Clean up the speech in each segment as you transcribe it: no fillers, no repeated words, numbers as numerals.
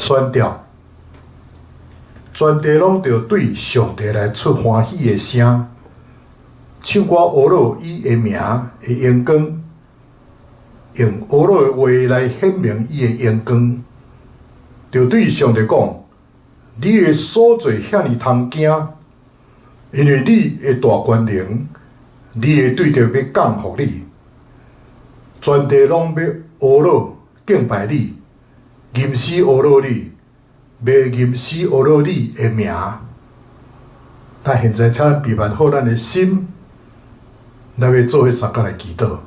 宣吊，全地攏著對上帝來出歡喜的聲，唱歌呵咾伊的名的榮光，用呵咾的話來顯明伊的榮光，著對上帝講：你的所做遐爾通驚，因為你的大權能，你會對著欲降福你，全地攏欲呵咾敬拜你，吟詩呵咾你，欲吟詩呵咾你的名。但現在，請咱備辦好咱的心，咱欲做伙相共來祈禱。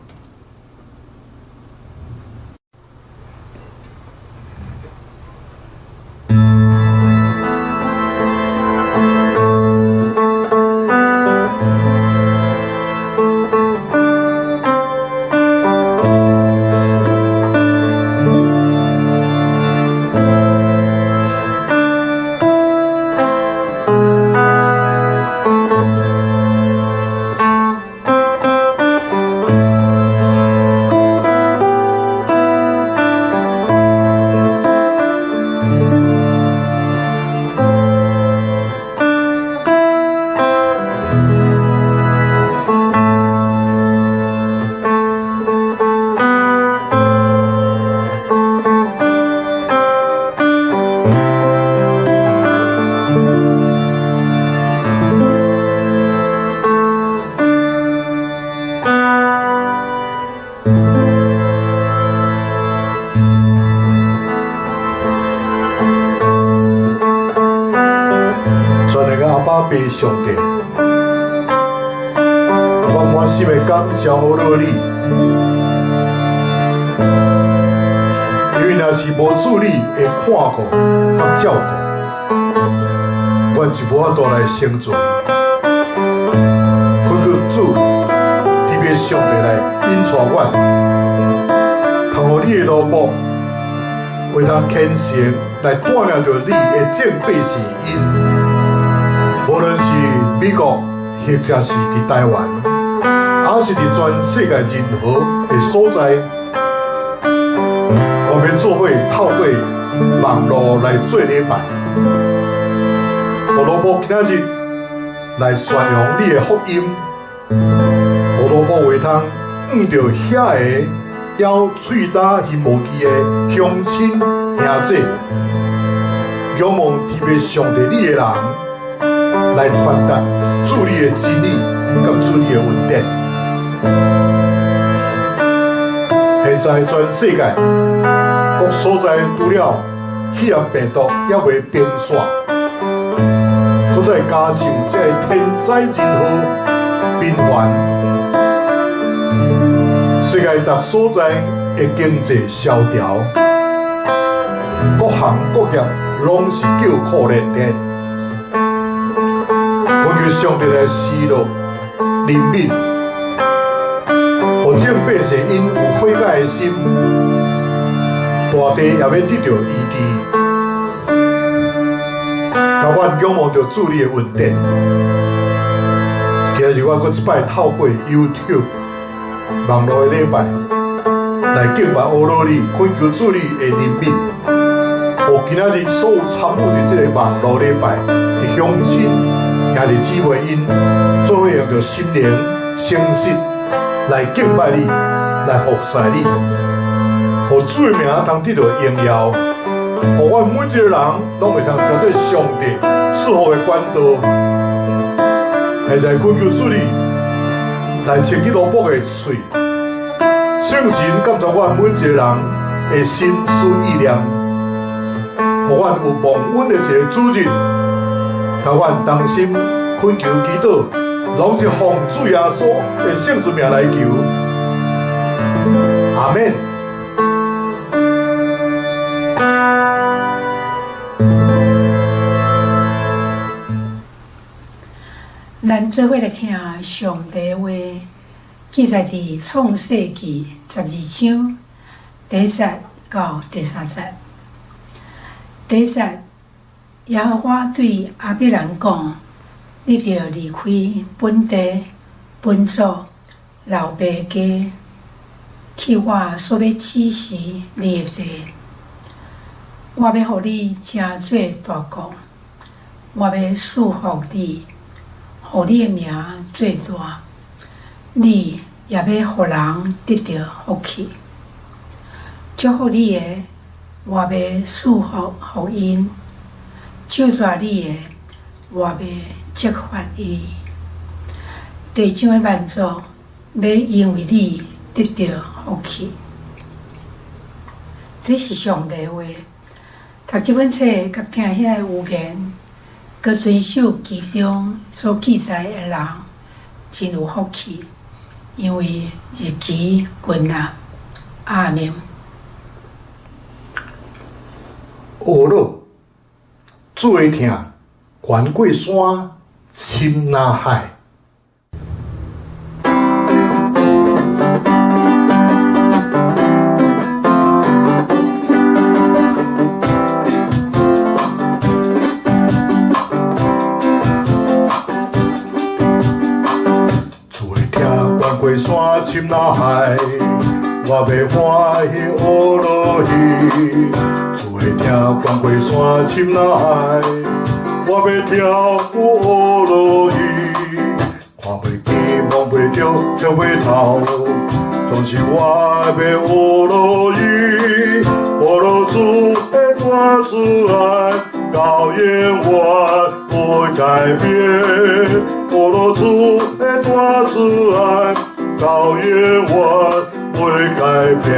全能的阿爸父上帝，我滿心的感謝呵咾你，因為若是無主你的看顧佮照顧，阮就無法度來生存。懇求主，特別上帝來引帶阮，通予你的奴僕會當虔誠來帶領著你的眾百姓𪜶，無論是美國，或者是佇台灣，抑是佇全世界任何的所在，我們做伙透過網路來做禮拜，予奴僕今仔日來宣揚你的福音，予奴僕會通向著遐个枵喙焦心無飢的鄉親兄弟，仰望天父上帝你的人來傳達主你的真理佮主你的恩典。現在全世界各所在除了肺炎病毒猶未平煞，閣再加上這个天災人禍頻繁，世界逐所在的經濟蕭條，各行各業攏是叫苦連天。懇求上帝來施落憐憫，予眾百姓𪜶有悔改的心，大地也欲得著醫治。但阮仰望著主你的恩典。今日我閣一擺透過 YouTube 網路的禮拜來敬拜呵咾你，懇求主你的憐憫，予今仔日所有參與佇這個網路禮拜的鄉親兄弟姊妹𪜶，做伙用著心靈誠實來敬拜你，來服侍你，予主的名通得著榮耀，予阮每一個人攏會通成做上帝賜福的管道。現在懇求主你來清潔奴僕的喙，聖神監察阮每一個人的心思意念，予阮有蒙恩的一個主日，予阮同心懇求祈禱，攏是奉主耶穌的聖尊名來求，阿們。咱做伙來聽上帝話，記載佇創世記12章第一節到第三節。第一節，耶和華對亞伯蘭講：你著離開本地、本族、老爸家，去我所欲指示你的地。我欲予你成做大國，我欲賜福你，予你的名做大，你也欲予人得著福氣。祝福你的，我欲賜福予𪜶；咒詛你的，我欲責罰伊。地上的萬族欲因為你得著福氣。這是上帝話。讀這本冊佮聽遐个預言，閣遵守其中所記載的人，真有福氣，因為日期近啊。阿們。呵咾，主的疼懸過山，深若海。主的疼懸過山，深若海，我欲歡喜呵咾伊。主的疼懸過山，深若海，我欲跳舞呵咾伊。看袂見，摸袂著，摸袂透，總是我欲呵咾伊。呵咾主的大慈愛，到永遠袂改變。呵咾主的大慈愛，到永遠袂改變。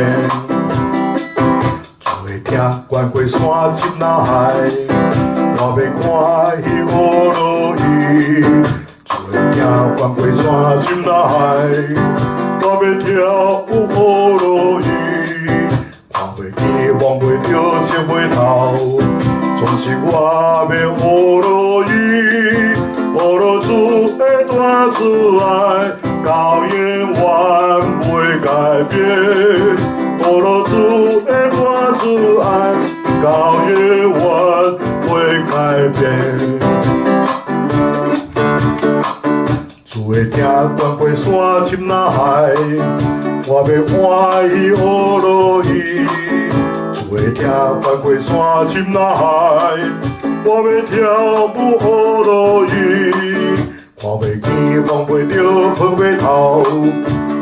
主的疼懸過山，深若海，我欲歡喜呵咾伊。主的疼懸過山，深若海，我欲跳舞呵咾伊。看袂見，摸袂著，摸袂透，總是我欲呵咾伊。呵咾主的大慈愛，到永遠袂改變。呵咾主的大慈愛，到永遠袂改變。主的疼懸過山，深若海，我欲歡喜呵咾伊。主的疼懸過山，深若海，我欲跳舞呵咾伊。看袂見，摸袂著，摸袂透，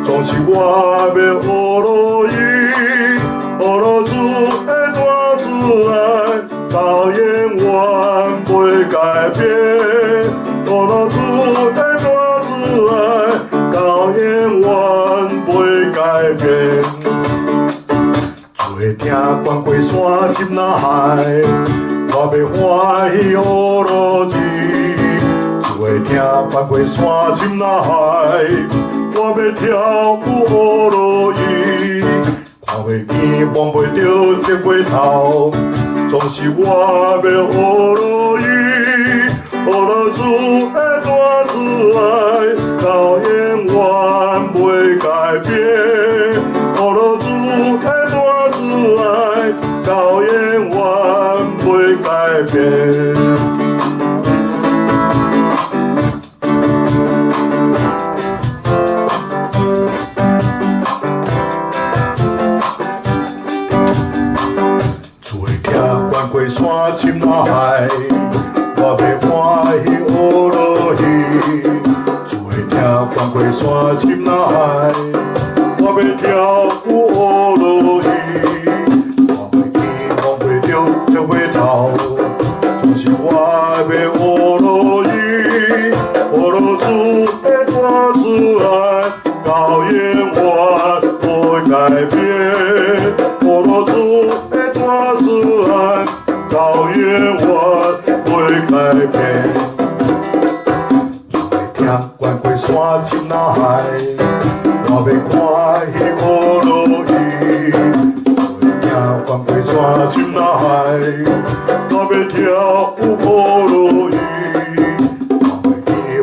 總是我欲呵咾伊。呵咾主的大慈愛，到永遠袂改變。呵咾主的大慈愛，到永遠袂改變。主的疼懸過山，深若海，我欲歡喜呵咾伊。主的疼懸過山，深若海，我欲跳舞呵咾伊。看袂見，摸袂著，摸袂透，總是我欲呵咾伊。呵咾主的大慈愛，到永遠袂改變。呵咾主的大慈愛，到永遠袂改變。主的疼懸過山，深若海，我欲歡喜呵咾伊。主的疼懸過山，深若海，我欲跳舞呵咾伊。看袂見，摸袂著，摸袂透，總是我欲呵咾伊。呵咾主的大慈愛，到永遠袂改變。呵咾主的大慈愛，到永遠袂改變。主的疼懸過山，深若海，我欲歡喜呵咾伊。主的疼懸過山，深若海，我欲跳舞呵咾伊。看袂見，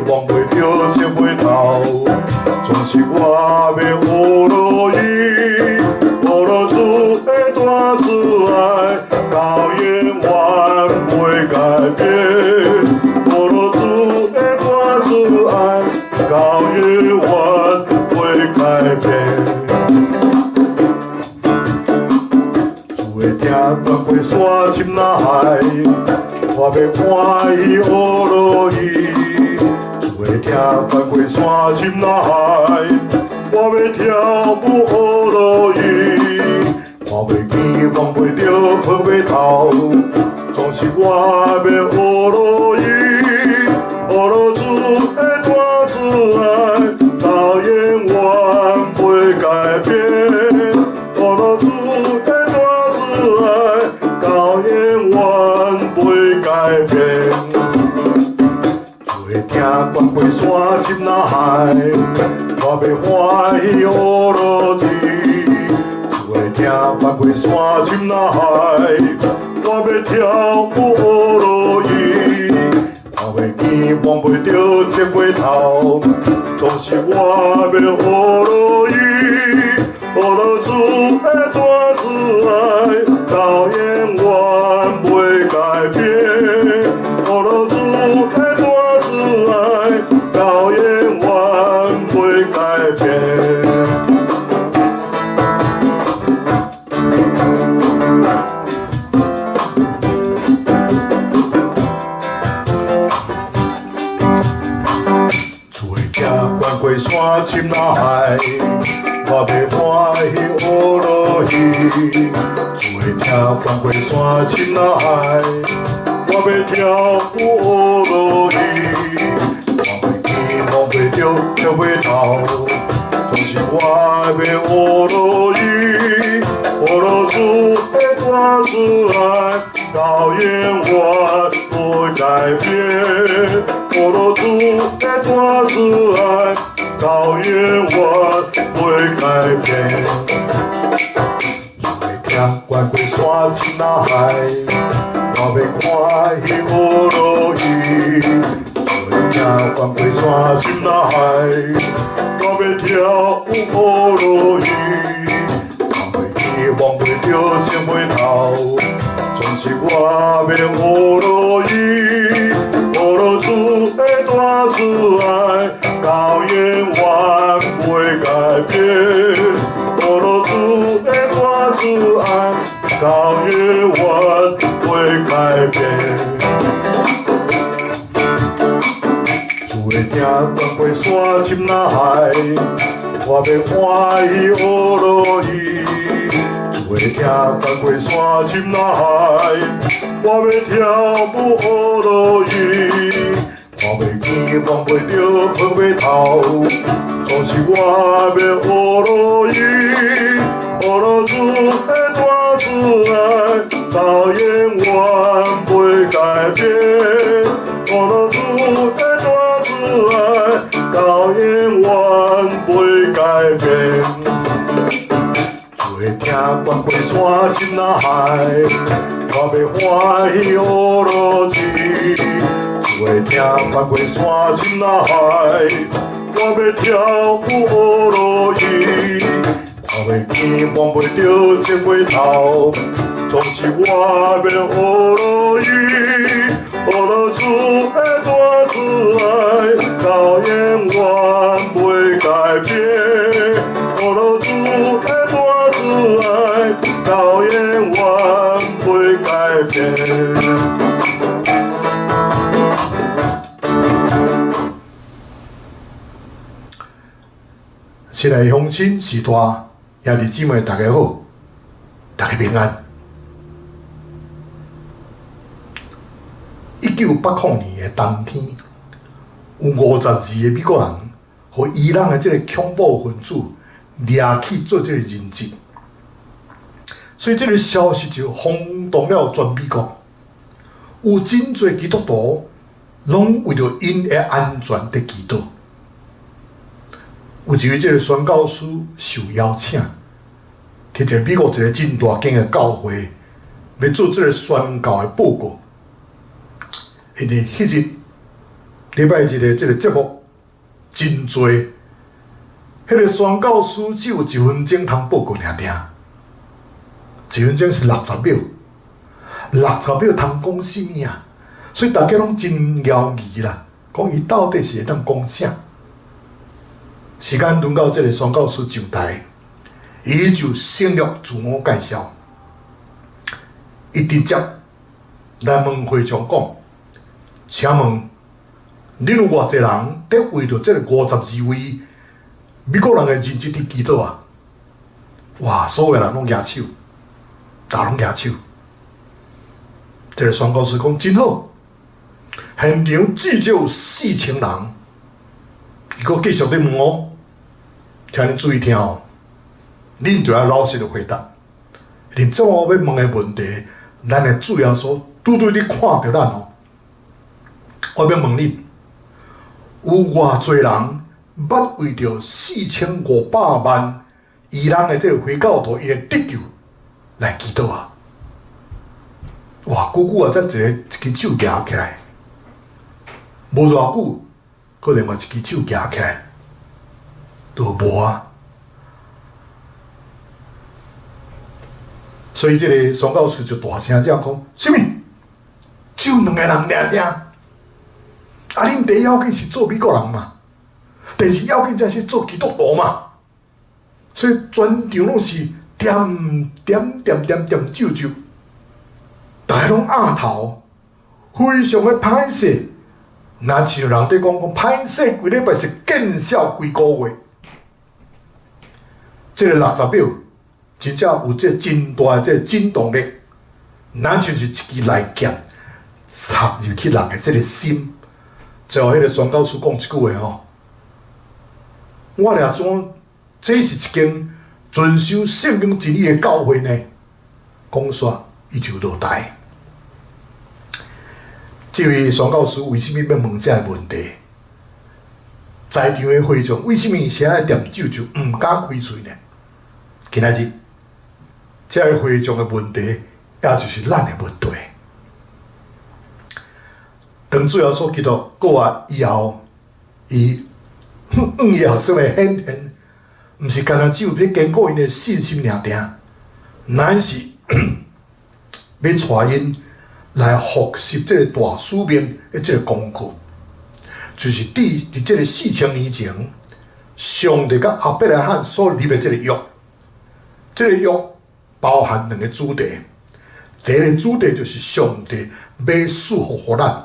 摸袂著，摸袂透，總是我欲呵咾伊。呵咾主的大慈愛，到永遠袂改變。呵咾主的大慈愛，到永遠袂改變。主的疼懸過山，深欲歡喜學落伊，主的疼懸過山深海，我欲跳舞學落伊，看袂見望袂著碰袂頭，總是我欲學落伊，學落主的大慈愛，到永遠袂改變，學落主的大慈愛，到永遠袂改變。主的疼懸過山深海，我欲歡喜學落伊。主的疼懸過山深海，我欲跳舞學落伊。看袂見望袂著前袂頭，總是我欲學落伊，學落主的大慈愛，到永遠袂改變，學落主的大慈愛，到永遠袂改變。主的疼懸過山深海，我欲歡喜學落伊。主的疼懸過山深海，我欲跳舞學落伊。看袂見望袂著笑袂頭，總是我欲學落伊，學落主的大慈愛，到永遠袂改變，學落主的大慈愛，到永遠袂改變。主的疼懸過山深海，我欲歡喜學落伊。主的疼懸過山深海，我欲跳舞學落伊。看袂見望袂著前袂頭，總是我欲學落伊，學落主的大慈愛，到永遠袂改變，學落主的大慈愛，到永遠袂改變。主的疼懸過山深海，我欲歡喜學落伊。主的疼懸過山深海，我欲跳舞學落伊。看袂見望袂著碰袂頭，總是我欲學落伊，學落主的大慈愛，到永遠袂改變，學落主的大慈愛，到永遠袂改變。主的疼懸過山深海，我欲歡喜學落伊。主的疼懸過山深海，我欲跳舞學落伊。看袂見望袂著前袂頭，總是我欲學落伊，學落主的大慈愛，到永遠袂改變，學落主的大慈愛，到永遠袂改變。親愛的鄉親、序大、兄弟姊妹，大家好，大家平安。1980年的冬天，有52個美國人，予伊朗的這个恐怖分子掠去做這个人質，所以這个消息就轟動了全美國。有真濟基督徒攏為著𪜶的安全佇祈禱。有一位這个宣教師受邀請，去一个美國一个真大間的教會，欲做這个宣教的報告。因為彼日禮拜日的這个節目真濟，彼个宣教師只有1分鐘通報告爾爾，1分鐘是60秒，60秒通講啥物啊？所以大家攏真猶疑啦，講伊到底是會當講啥？時間輪到這个宣教師上台，伊就省略自我介紹，伊直接來問會長講。請問，恁有偌濟人佇為著這个52位美國人的人質佇祈禱啊？哇！所有人攏舉手，逐家攏舉手。這个宣教師講真好，現場至少有4000人。伊閣繼續咧問我，請恁注意聽哦，恁著愛老實的回答。恁這我欲問的問題，咱的主耶穌拄拄佇看著咱哦。我欲問恁，有偌濟人捌為著4500萬伊朗的這个回教徒伊的得救來祈禱啊？哇！久久啊，才一个一支手舉起來，無偌久，閣另外一支手舉起來，都無啊。所以這个宣教師就大聲這樣講：啥物？只有兩个人爾爾。啊！恁第一要緊是做美國人嘛，第二要緊才是做基督徒嘛。所以全場攏是點點點點點咒咒，逐家攏奀頭，非常的歹勢。若像人佇講講歹勢，規禮拜是見笑規個月。這个60秒真正有這真大的這个震動力，若像是一支利劍插入去人的這个心。最後，彼个宣教師講一句話吼，我掠怎這是一間遵守聖經真理的教會呢？講煞伊就落台。這位宣教師為啥物欲問這个問題？在場的會眾為啥物啥愛恬咒咒，毋敢開喙呢？今仔日，這个會眾的問題，也就是咱的問題。當主耶穌基督過活以後，伊向伊學生的顯現，毋是干焦只有欲堅固𪜶的信心爾定，乃是欲帶𪜶來複習這个大使命的這个功課，就是佇這个4000年前，上帝佮亞伯拉罕所立的這个約，這个約包含兩个主題，第一个主題就是上帝欲賜福予咱。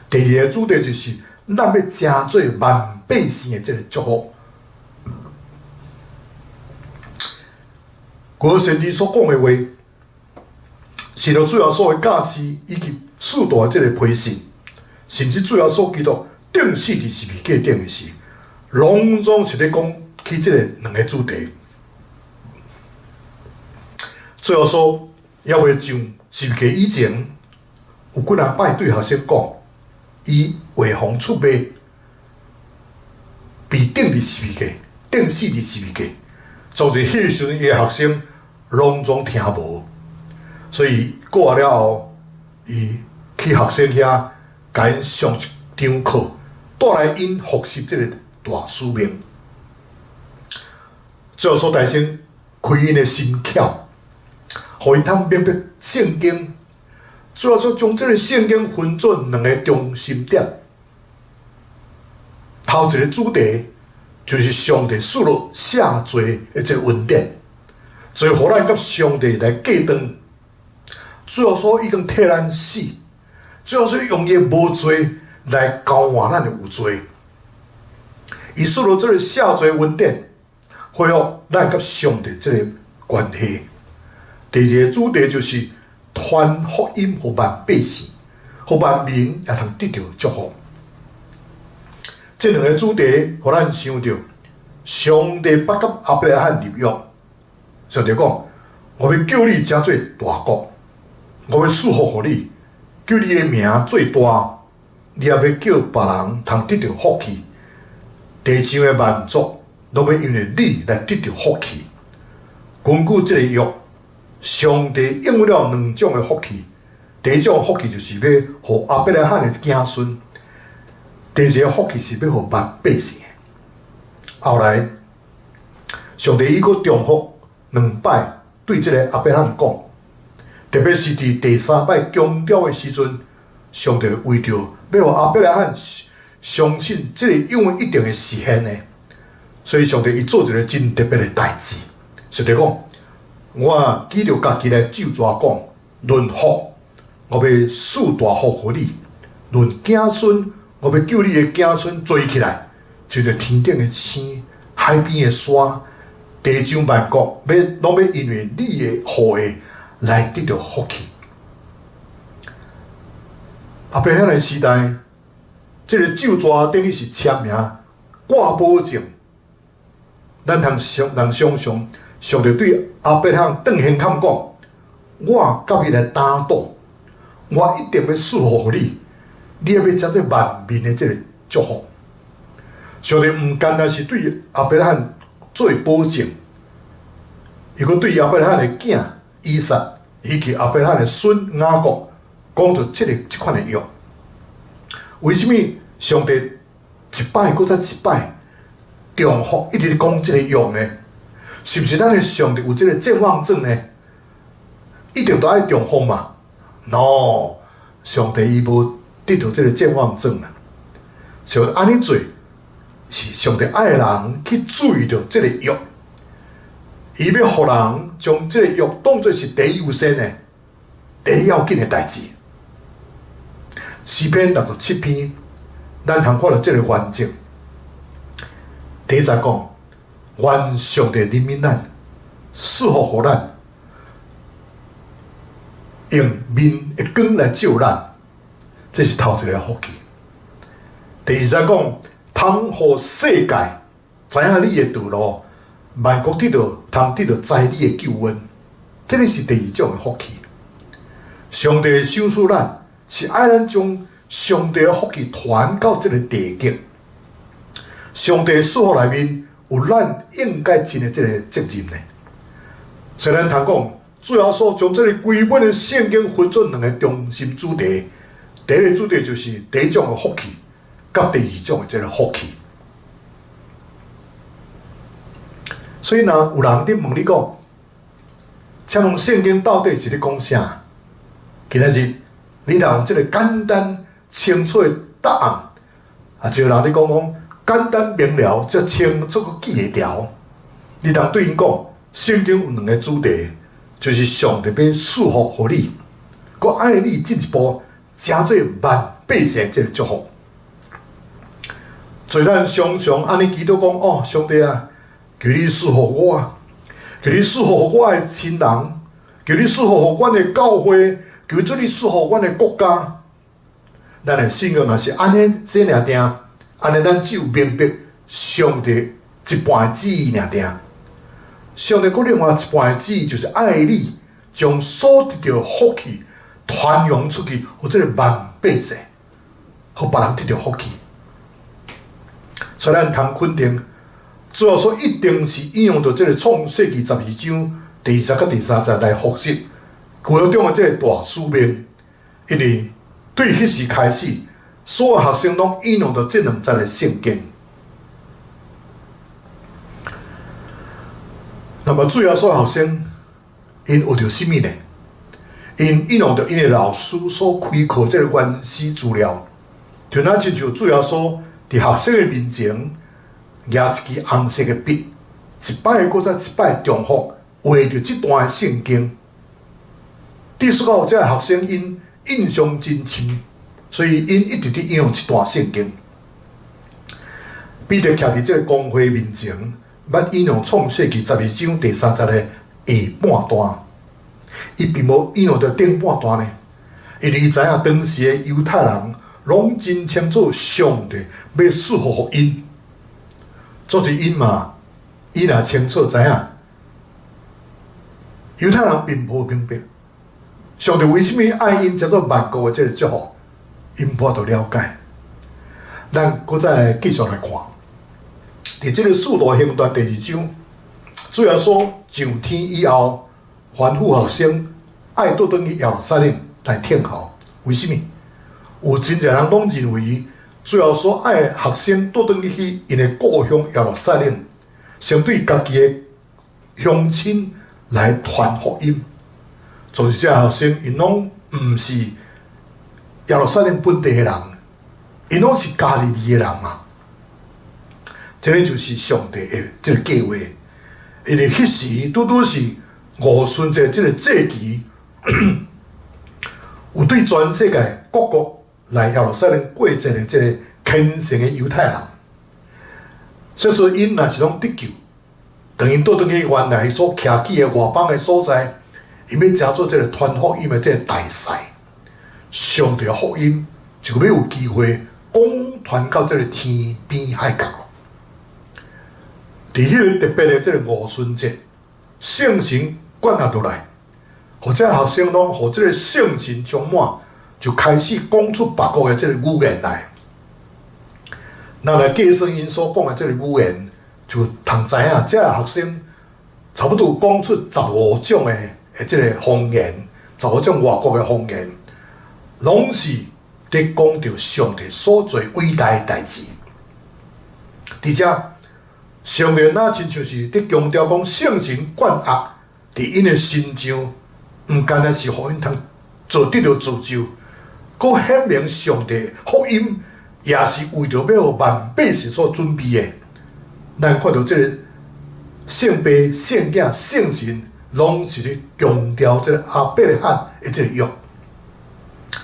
第二个主題就是咱欲成做萬百姓的這个祝福。古先知所講的話，是著主耶穌的教示以及使徒的這个批信，甚至主耶穌基督釘死佇十字架頂的時，攏總是咧講起這个兩个主題。主耶穌猶未上十字架以前，有幾若擺對學生講，伊會予出賣，被釘佇十字架，釘死佇十字架。當時彼時陣，伊的學生攏總聽無，所以過了後，伊去學生遐，共𪜶上一堂課，帶來𪜶複習這个大使命。主耶穌大先開𪜶的心竅，予𪜶通明白聖經。主耶穌將這个聖經分做兩个中心點，頭一个主題就是上帝賜落赦罪的這个恩典，所以予咱佮上帝來隔斷。主耶穌已經替咱死，主耶穌用伊的無罪來交換咱的有罪。伊賜落這个赦罪恩典，恢復咱佮上帝這个關係。第二个主題就是傳福音予萬百姓，予萬民也通得著祝福。這兩个主題，予咱想著上帝捌佮亞伯拉罕立約，上帝講：我欲叫你成做大國，我欲賜福予你，叫你的名做大，你也欲叫別人通得著福氣。地上的萬族攏欲因為你來得著福氣。根據這个約，上帝應許了兩種的福氣。第一種福氣就是欲予亞伯拉罕的子孫；第二个福氣是欲予萬百姓的。後來，上帝伊閣重複兩擺對這个亞伯拉罕講，特別是佇第三擺強調的時陣，上帝為著欲予亞伯拉罕相信這个應許一定會實現的，所以上帝伊做一个真特別的代誌。上帝講：我記著家己來咒詛講，論福，我欲賜大福予你；論子孫，我欲叫你的子孫濟起來，就像天頂的星，海邊的沙，地上萬國，欲攏欲因為你的後裔來得著福氣。亞伯拉罕的時代，這個咒詛等於是簽名掛保證。咱通想，人想像，上帝對亞伯拉罕斷言坎講：我佮你來擔保，我一定欲賜福予你，你欲成做萬民的這個祝福。上帝毋單單是對亞伯拉罕做保證，伊閣對亞伯拉罕的囝以撒以及亞伯拉罕的孫雅各講著這個這款的約。為啥物上帝一擺閣再一擺重複一直講這個約呢？是毋是咱的上帝有這個健忘症呢？一定都愛重複嘛？No，上帝伊無得著這個健忘症啊！上帝按呢做，是上帝愛人去注意著這個約，伊欲予人將這個約當做是第一優先的、第一要緊的代誌。詩篇67篇，咱通看著這個原則。第一節講，願上帝憐憫咱，賜福予咱，用面的光來照咱，這是頭一個福氣。第二節講，通予世界知影你的道路，萬國得著通得著知你的救恩，這个是第二種的福氣。上帝賞賜咱，是愛咱將上帝的福氣傳到這个地極。上帝賜福內面有咱應該盡的這個責任呢。雖然通講，主耶穌將這個規本的聖經分做兩个中心主題，第一个主題就是第一種的福氣，佮第二種的這个福氣。所以若有人佇問你講，請問聖經到底是咧講啥？今仔日你若用這个簡單清楚的答案，啊，就有人咧講講簡單明了，才清楚閣記會牢。你通對𪜶講，聖經有兩个主題，就是上帝欲賜福予你，閣愛你進一步成做萬百姓這个祝福。所以咱常常按呢祈禱講，哦，上帝啊，求你賜福我，求你賜福予我的親人，求你賜福予阮的教會，求主你賜福阮的國家。咱的信仰若是按呢這爾定，按呢咱只有明白上帝一半的旨意爾定。上帝閣另外一半的旨意，就是愛你將所得著福氣傳揚出去，予這个萬百姓，予別人得著福氣。所以咱通肯定，主耶穌一定是引用著這个創世記十二章第二節佮第三節來復習舊約中的這个大使命，因為對彼時開始，所有學生攏引用著這兩節的聖經。那麼主耶穌學生，𪜶學著啥物呢？𪜶引用著𪜶的老師所開課這个原始資料，就若親像主耶穌佇學生的面前，舉一支紅色的筆，一擺閣再一擺重複畫著這段的聖經。致使到這个學生𪜶印象真深，所以𪜶一直佇引用這段聖經。彼得徛佇這个公會面前，捌引用創世記十二章第三節的下半段，伊並無引用著頂半段呢，因為伊知影當時的猶太人攏真清楚上帝欲賜福予𪜶，做是𪜶嘛，伊若清楚知影，猶太人並無明白上帝為啥物愛𪜶成做萬國的這个祝福，𪜶無法度了解。咱閣再來繼續來看，佇這个使徒行傳第二章，主耶穌上天以後，吩咐學生愛倒轉去耶路撒冷來等候。為啥物？有真濟人攏認為，主耶穌愛學生倒轉去𪜶的故鄉耶路撒冷，先對家己的鄉親來傳福音。就是這學生，𪜶攏毋是耶路撒冷本地的人，𪜶攏是加利利的人嘛。這个就是上帝的這个計劃，因為彼時拄拄是五旬節這个節期，有對全世界各國來耶路撒冷過節的這个虔誠的猶太人。所以說，𪜶若是攏得救，當𪜶倒轉去原來所徛起的外邦的所在，𪜶欲成做這个傳福音的這个大使，上帝的福音就欲有機會廣傳到這个天邊海角。佇彼个特別的這个五旬節，聖神降下落來，予這學生攏予這个聖神充滿，就開始講出別國的這个語言來。咱來計算𪜶所講的這个語言，就通知影，這个學生差不多講出十五種的這个方言，十五種外國的方言，攏是佇講著上帝所做偉大的代誌。佇遮，上帝若親像是佇強調講聖神降壓佇𪜶的身上，毋干焦是予𪜶通做得著造就，閣顯明上帝福音也是為著欲予萬百姓所準備的。咱看著這个聖父、聖囝、聖神，攏是咧強調這个亞伯拉罕的這个約。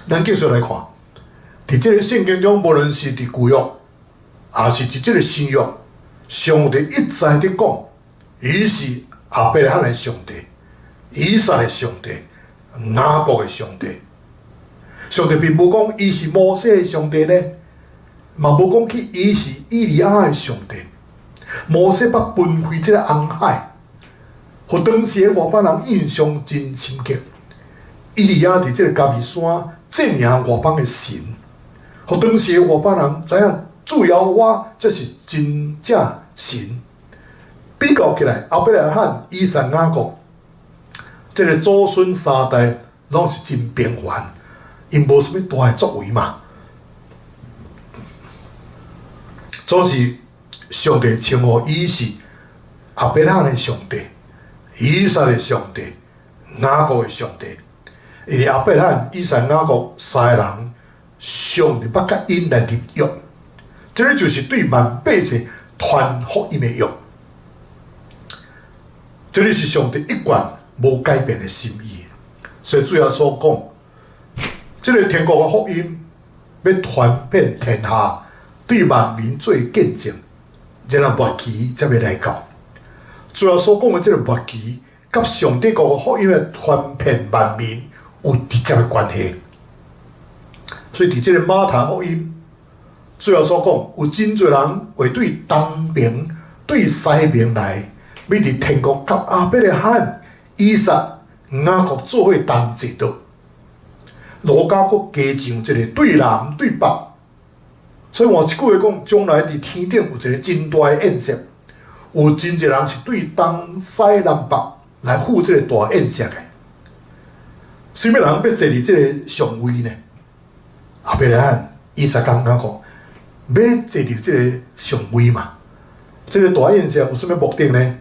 咱繼續來看，佇這个聖經中，無論是佇舊約，抑是佇這个新約，上帝一再佇講，伊是亞伯拉罕的上帝，以撒的上帝，雅各的上帝。上帝並無講伊是摩西的上帝呢，嘛無講起伊是以利亞的上帝。摩西捌分開這个紅海，予當時的外邦人印象真深刻。以利亞佇這个迦密山戰贏外邦的神，予當時的外邦人知影主耶和華這是真正神。比較起來，亞伯拉罕、以撒、雅各，這个祖孫三代攏是真平凡，𪜶無啥物大的作為嘛。總是上帝稱呼伊是亞伯拉罕的上帝、以撒的上帝、雅各的上帝。因為亞伯拉罕、以撒、雅各三个人，上帝捌佮𪜶來立約，這个就是對萬百姓傳福音的約。這个是上帝一貫無改變的心意。所以主耶穌講，這个天國的福音欲傳遍天下，對萬民做見證，然後末期才欲來到。主耶穌講的這个末期，佮上帝國的福音的傳遍萬民有直接的關係。所以佇這个馬太福音，主耶穌講，有真濟人會對東邊、對西邊來，欲佇天國佮亞伯拉罕、以撒、雅各做伙同坐桌。路加閣加上這个對南對北，所以換一句話講，將來佇天頂有一个真大的宴席，有真濟人是對東西南北來赴這个大宴席的。啥物人欲坐佇這个上位呢？亞伯拉罕、以撒、雅各欲坐佇這个上位嘛？這个大宴席有啥物目的呢？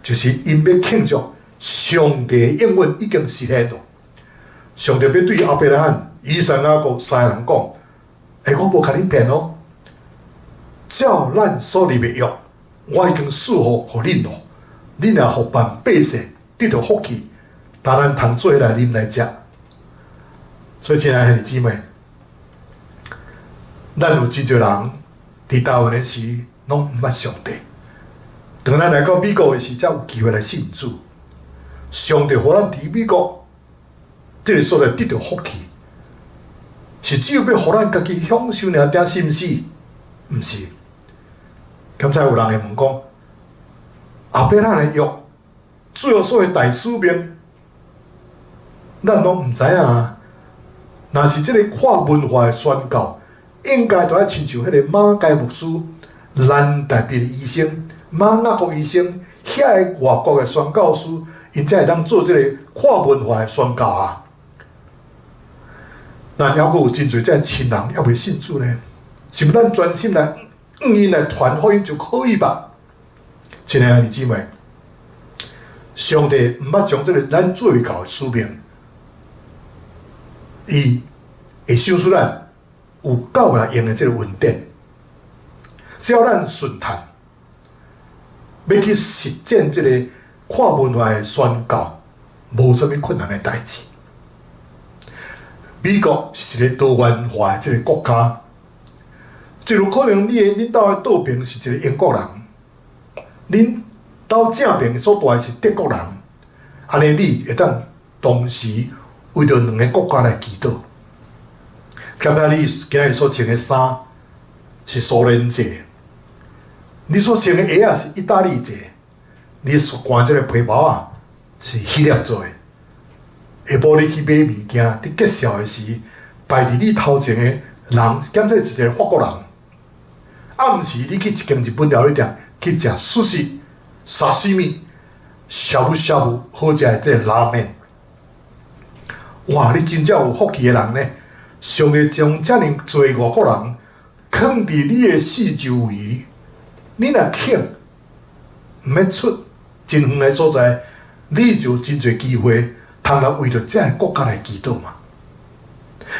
就是𪜶欲慶祝上帝應允已經實現囉。上帝欲對亞伯拉罕、以撒、雅各三个人講：欸，我無共恁騙哦，照咱所立的約，我已經賜福予恁囉。恁若予萬百姓得著福氣，焦咱通做伙來啉來食。所以，親愛的兄弟姊妹，咱有真濟人佇台灣的時，攏毋捌上帝。當咱來到美國的時，才有機會來信主。上帝予咱佇美國這个所在得著福氣，是只有欲予咱家己享受爾爾，是毋是？毋是。敢才有人會問講，亞伯拉罕的約，主耶穌的大使命，咱攏毋知影啊。若是這个跨文化的宣教，應該著愛親像彼个馬偕牧師、蘭大別的醫生、馬雅各醫生，遐个外國的宣教師，𪜶才會當做這个跨文化的宣教啊。咱猶閣有真濟這親人猶未信主呢，是毋咱專心來向𪜶來傳福音就可以吧？親愛的兄弟姊妹，上帝毋捌將這个咱做袂到的使命，伊會賞賜咱有夠來用的這个恩典，只要咱順趁，欲去實踐這个跨文化的宣教，無啥物困難的代誌。美國是一個多元化的這個國家，就有可能你的恁兜的倒爿是一個英國人，恁兜正爿所蹛的是德國人，按呢你會當同時為著兩个國家來祈禱。敢若你今日所穿的衫是蘇聯製，你所穿的鞋仔是意大利製，你所掛這個皮包仔是希臘做的。下晡你去買物件，佇結數的時，擺佇你頭前的人，檢說是一個法國人。暗時你去一間日本料理店去食壽司、沙西米、しゃぶしゃぶ，好食的這个拉麵。哇！你真正有福氣的人呢，上帝將遮爾濟外國人囥佇你的四周圍，你若肯，毋免出真遠的所在，你就真濟機會通來為著這个國家來祈禱嘛。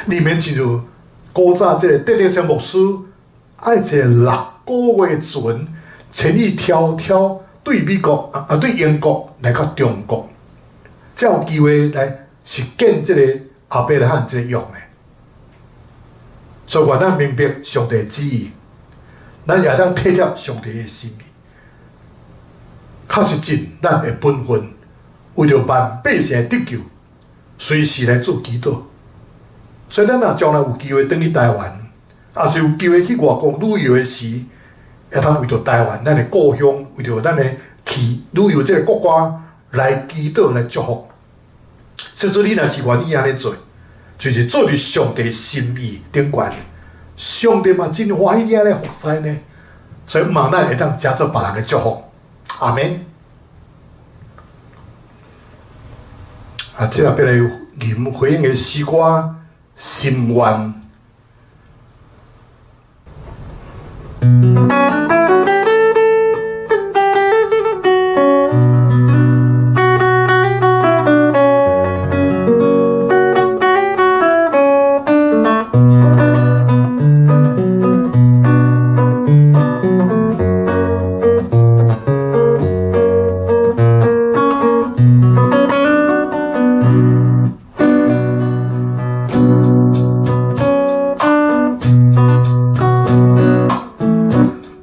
你免親像古早這个戴德生牧師，愛坐6個月船，千里迢迢對美國啊對英國來到中國，才有機會來實踐這個亞伯拉罕這个約呢。所以，咱明白上帝旨意，咱也當體貼上帝的心意。確實盡咱的本分，為著萬百姓的得救，隨時來做祈禱。所以，咱若將來有機會轉去台灣，抑是有機會去外國旅遊的時，會通為著台灣咱的故鄉，為著咱的去旅遊這个國家來祈禱來祝福。甚至你若是願意按呢做，就是做佇上帝心意頂懸，上帝嘛真歡喜你按呢服侍呢。所以，望咱會當成做別人的祝福。阿們。啊，這下欲來吟回應的詩歌《心願》。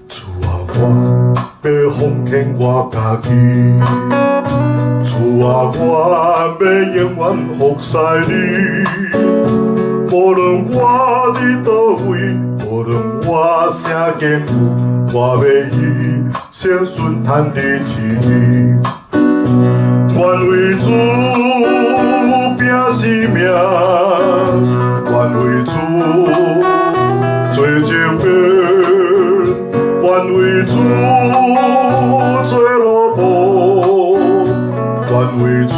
主啊，我欲奉獻我家己。主啊，我欲永遠服侍你。無論我佇佗位，無論我啥境遇，我欲一生順趁你旨意。願為主拼性命，願為主做精兵，願為主做奴僕，願為主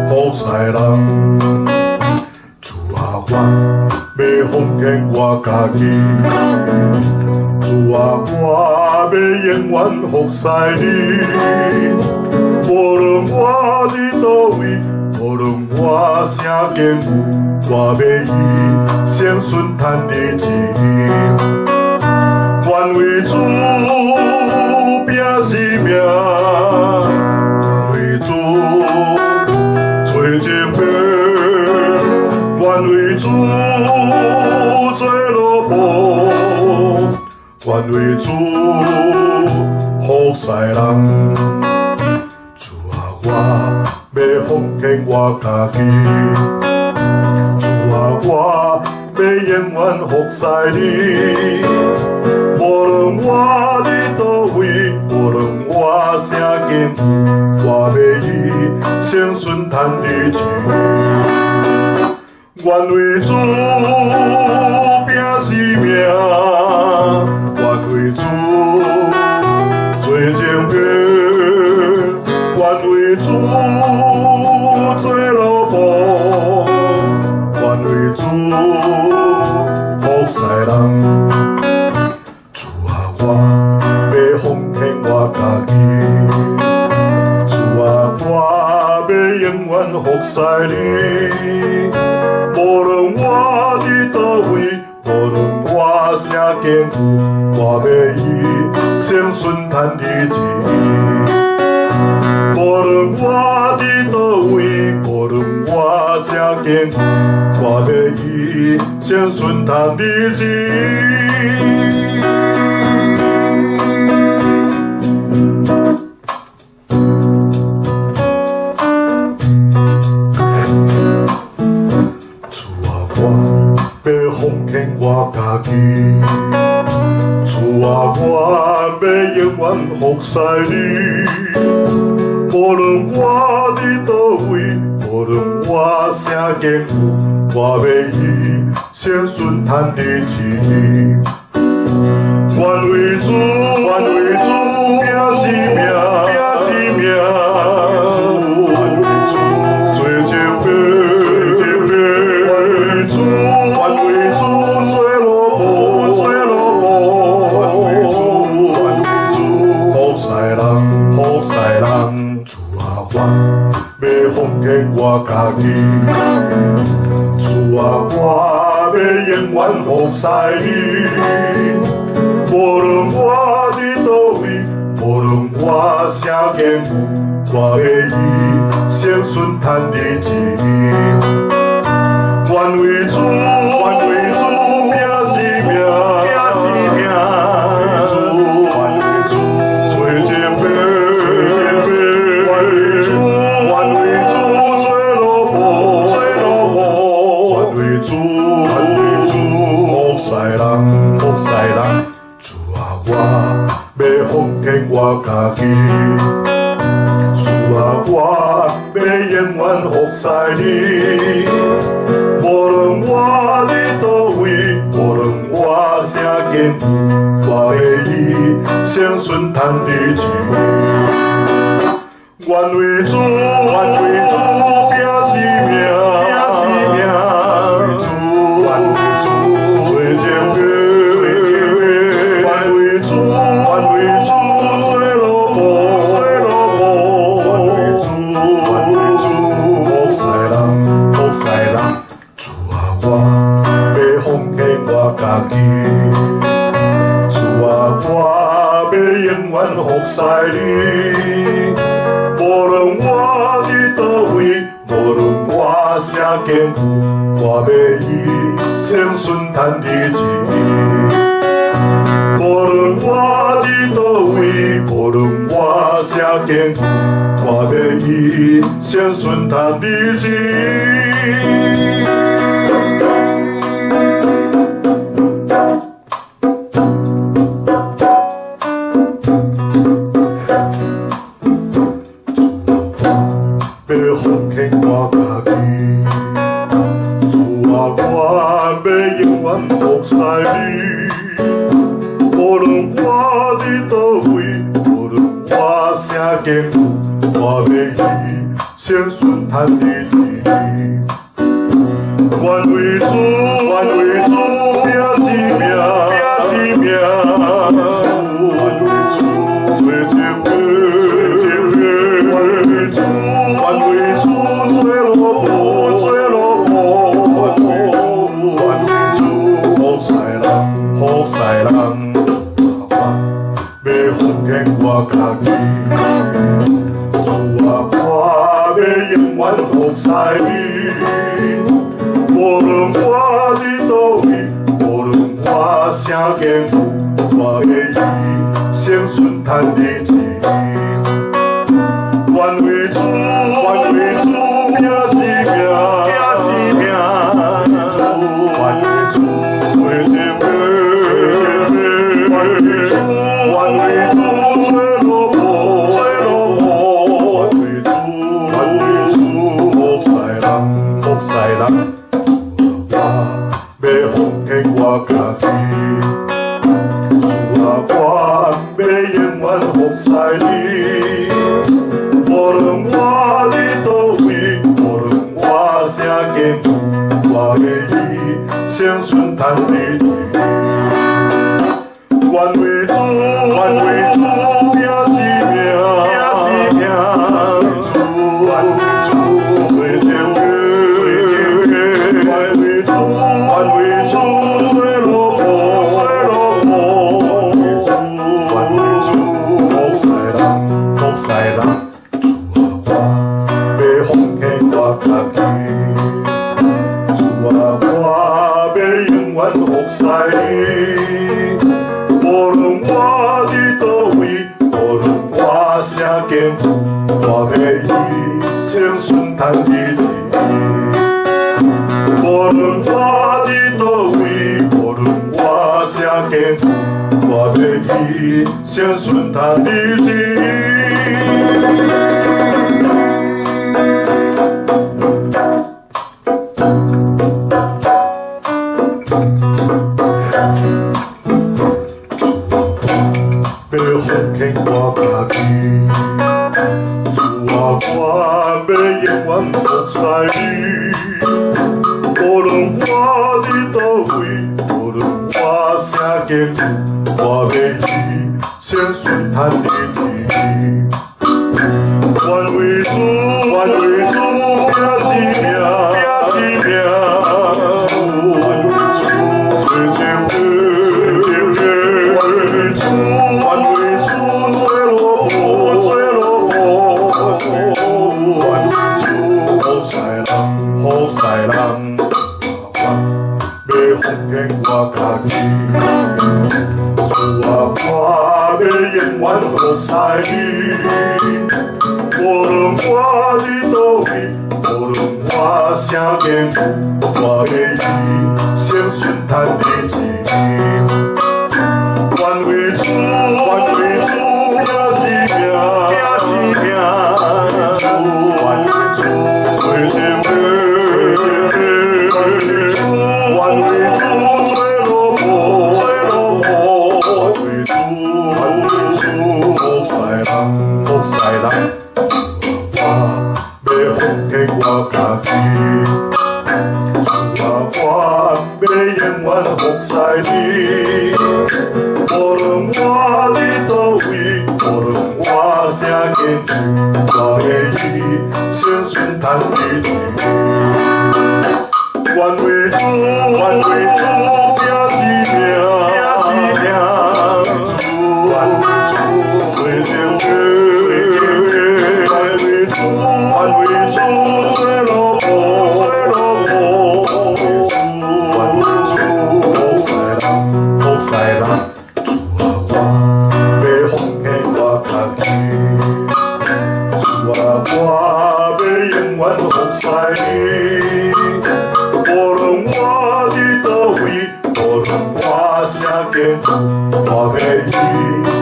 服侍人。主啊，我欲奉獻我家己。主啊，我欲永遠服侍你。無論我佇佗位，無論我啥境遇，我欲一生順趁你旨意。願為主拼性命，願為主做精兵，願為主做奴僕，願為主服侍人。主啊，我欲奉獻我家己。主啊，我欲永遠服侍你。無論我佇佗位，無論我啥境遇，我欲一生順趁你旨意。願為主拼性命，願為主做精兵，願為主做奴僕，願為主服侍人。主啊，我欲奉獻我家己。主啊，我欲永遠服侍你。無論我佇佗位，無論我啥境遇，我欲一生順趁你旨意。無論我佇佗位，無論我啥境坚固，我欲一生顺趁你旨意。主啊，我欲奉献我家己。主啊，我欲永遠服侍你。無論我佇佗位，無論我啥境遇，我欲一生順趁你旨意。願為主，願為主，拼性命，拼性命。願為主，做前輩，做前輩。願為主，願為主，做奴僕，做奴僕。願為主，願為主，服侍人，服侍人。主啊，我欲奉獻我家己。主啊，我欲永遠服侍你。無論我佇佗位，無論我啥境遇，我欲一生順趁你旨意。願為主，願為主，拼性命，拼性命。主，願為主，做前輩，做前輩。願為主，願為主，做奴僕，做奴僕。願為主，願為主，服侍人，服侍人。主啊，我欲奉獻我家己。主啊，我欲永遠服侍你。無論我佇佗位，無論我啥境遇，我欲一生順趁你旨意。願為主，願為主，拼性命，拼性命。主，願為主，做前輩，做前輩。願為主，願為主，做奴僕，做奴僕。願為主，願為主，服侍人，服侍人。主啊，我欲奉獻我家己。主啊，我欲永遠服侍你。無論我佇佗位，無論我啥境遇，我欲一生順趁你旨意。無論我佇佗位，無論我啥境遇，我欲一生順趁你旨意。欲奉獻我家己，主啊，我欲永遠服侍你。無論我佇佗位，無論我啥境遇，我欲一生順趁你旨意。願為主，願為主，拼性命，拼性命。願為主，做前輩，做前輩。願為主，願為主，做奴僕，做奴僕。願為主，願為主，服侍人，服侍人。我欲奉獻我家己。主啊，我欲永遠服侍你。無論我佇佗位，無論我啥境遇，我欲一生順趁你旨意。願為主，願為主，拼性命，拼性命。願為主，做前輩，做前輩。願為主，願為主，做奴僕，做奴僕。願為主，願為主，服侍人，服侍人。我欲奉獻我家己。主啊，我欲永遠服侍你。無論我佇佗位，無論我啥境遇，我欲一生順趁你旨意。願為主，願為主，拼性命，拼性命。主，願為主，做前輩，做前輩。願為主，願為主，做奴僕，做奴僕。願為主，服侍人，服侍人。主啊，我欲奉獻我家己。我欲一生顺趁你旨意。無論我佇佗位，無論我啥境遇，我欲一生順趁你旨意。欲奉獻我家己，主啊，我欲永遠服侍你。無論我佇佗位，無論我啥境遇，我欲一生順趁你旨意。願為主，願為主拼性命，拼性命。願為主做證據，願為主，願為主做奴僕，做奴僕。願為主服侍人，服侍人。我欲奉獻我家己，主啊，我欲永遠服侍你。無論我佇佗位，無論我啥境遇，我欲一生順趁你旨意。願為主，願為主拼性命，拼性命。願為主做證據，願為主做奴僕，做奴僕。願為主，願為主服侍人，服侍人。我欲奉獻我家己，主啊，我欲永遠服侍你。無論我佇佗位，無論我啥境遇，我欲一生順趁你旨意。願為主，願為主拼性命，拼性命。願為主做證據，願為主，願為主做奴僕，做奴僕。願為主服侍人，服侍人。主啊，我欲奉獻我家己，主啊，我欲永遠服侍你。無論我佇佗位，無論我啥境遇，我欲一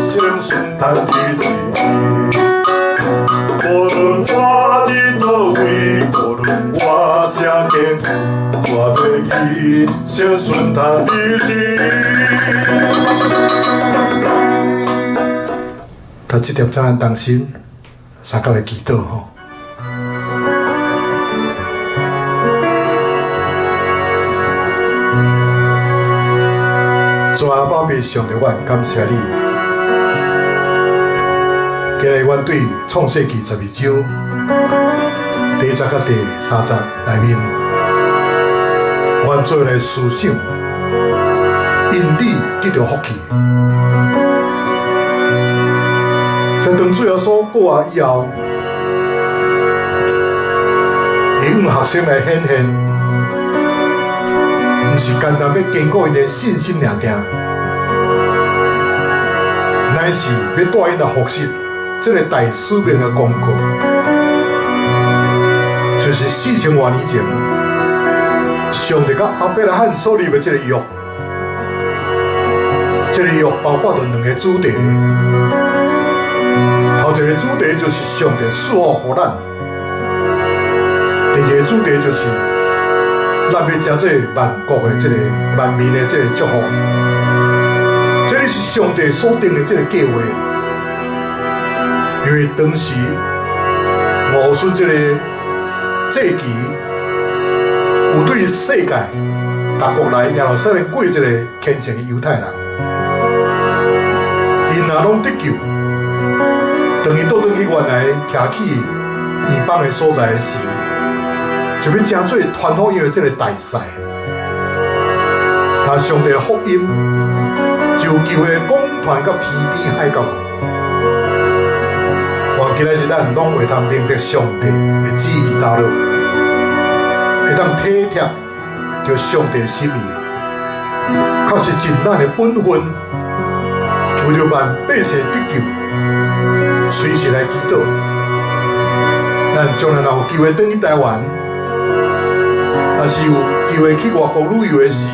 生順趁你旨意。無論我佇佗位，無論我啥境遇，我欲一生順趁你旨意。讀這點鐘咱同心相共來祈禱吼。主啊，寶貝上帝，我感謝你。今日阮對創世記12章第一節到第三節內面，阮做來思想，因你得著福氣。在當主耶穌過活以後，伊向學生來顯現，毋是簡單欲堅固𪜶的信心爾爾，乃是欲帶𪜶來複習這个大使命的功課，就是4000多年前，上帝佮亞伯拉罕所立的這个約，這个約包括著兩个主題。頭一个主題就是上帝賜福予咱，第二個主題就是咱欲成做萬國的這个萬民的這个祝福。這个是上帝所定的這个計劃，因為當時摩西這个祭旗有對世界各國來耶路撒冷過這个虔誠的猶太人，𪜶若攏得救，當伊倒轉去原來徛起異邦的所在時，就欲成做傳福音的這个大使。但上帝的福音就舊的廣傳到天邊海角。願今仔日咱攏會當明白上帝的旨意道路，會當體貼著上帝的心意，確實盡咱的本分，為著萬百姓得救，隨時來祈禱，咱將來若有機會轉去台灣，抑是有機會去外國旅遊的時，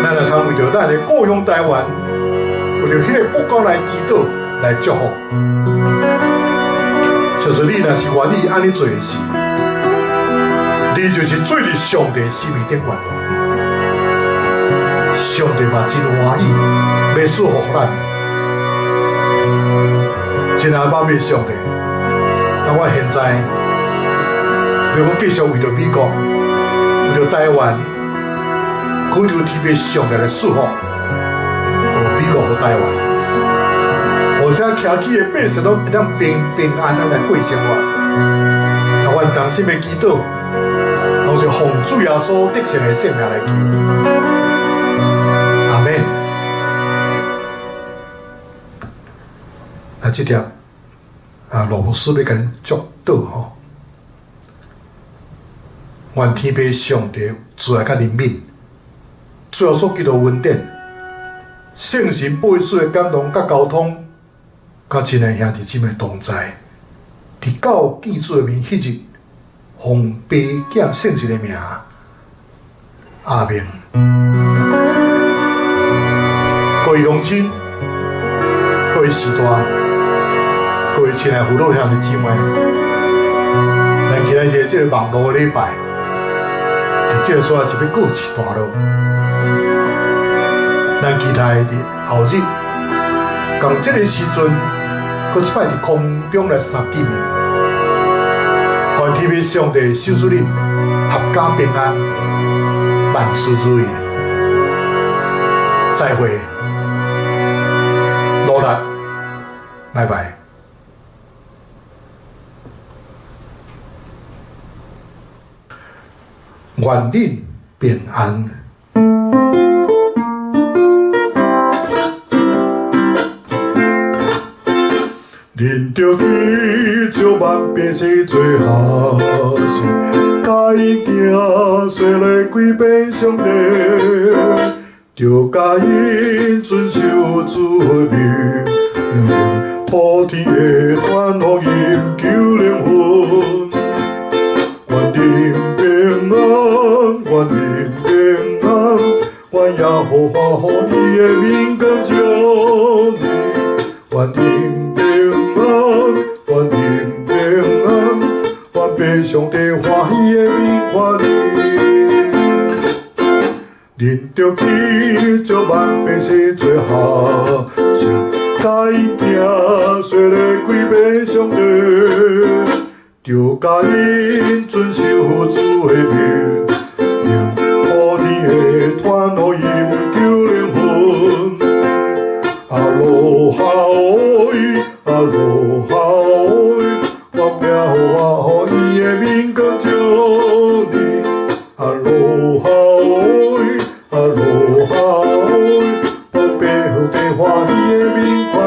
咱就通為著咱的故鄉台灣，為著彼个國家來祈禱、來祝福。就是你若是願意按呢做的時，你就是做佇上帝生命頂懸。上帝嘛真歡喜，欲賜福咱。親愛的媽上帝，那我現在欲閣繼續為著美國、為著台灣，懇求天父上帝來賜福，予美國和台灣，予遮徛起的百姓攏會當平平安安來過生活。那阮同心的祈禱，攏是奉主耶穌得勝的聖名來求。阿們。啊，這條啊，羅牧師欲共恁祝禱吼，願天父上帝慈愛佮憐憫，主耶穌基督恩典，聖神保惠師的感動佮交通，佮親愛兄弟姊妹同在，直到見主的面彼日，奉父子聖神的名，阿們。各位鄉親，各位序大，各位親愛父老兄弟姊妹，咱今仔日這個網路的禮拜，佇這個所在就欲告一段落。咱期待佇後日，仝這個時陣，閣一擺佇空中來相見面。願天父上帝賞賜恁闔家平安，萬事如意。再會，努力，拜拜。願恁平安。恁著去招萬百姓做學生，教𪜶行洗禮歸變上帝，著教𪜶遵守主的命令，普天的傳福音救靈魂。願恁平安，願恁平安，願耶和華予伊的面光照你，願恁平安，願恁平安，願父上帝歡喜的面看你。恁著去招萬百姓做學生，教𪜶行洗禮歸變上帝，著教𪜶遵守主的命令，普天的傳福音救靈魂。阿羅哈喂，阿羅哈喂，願耶和華予伊的面光照你。阿羅哈喂，阿羅哈喂，願父上帝歡喜的面看你。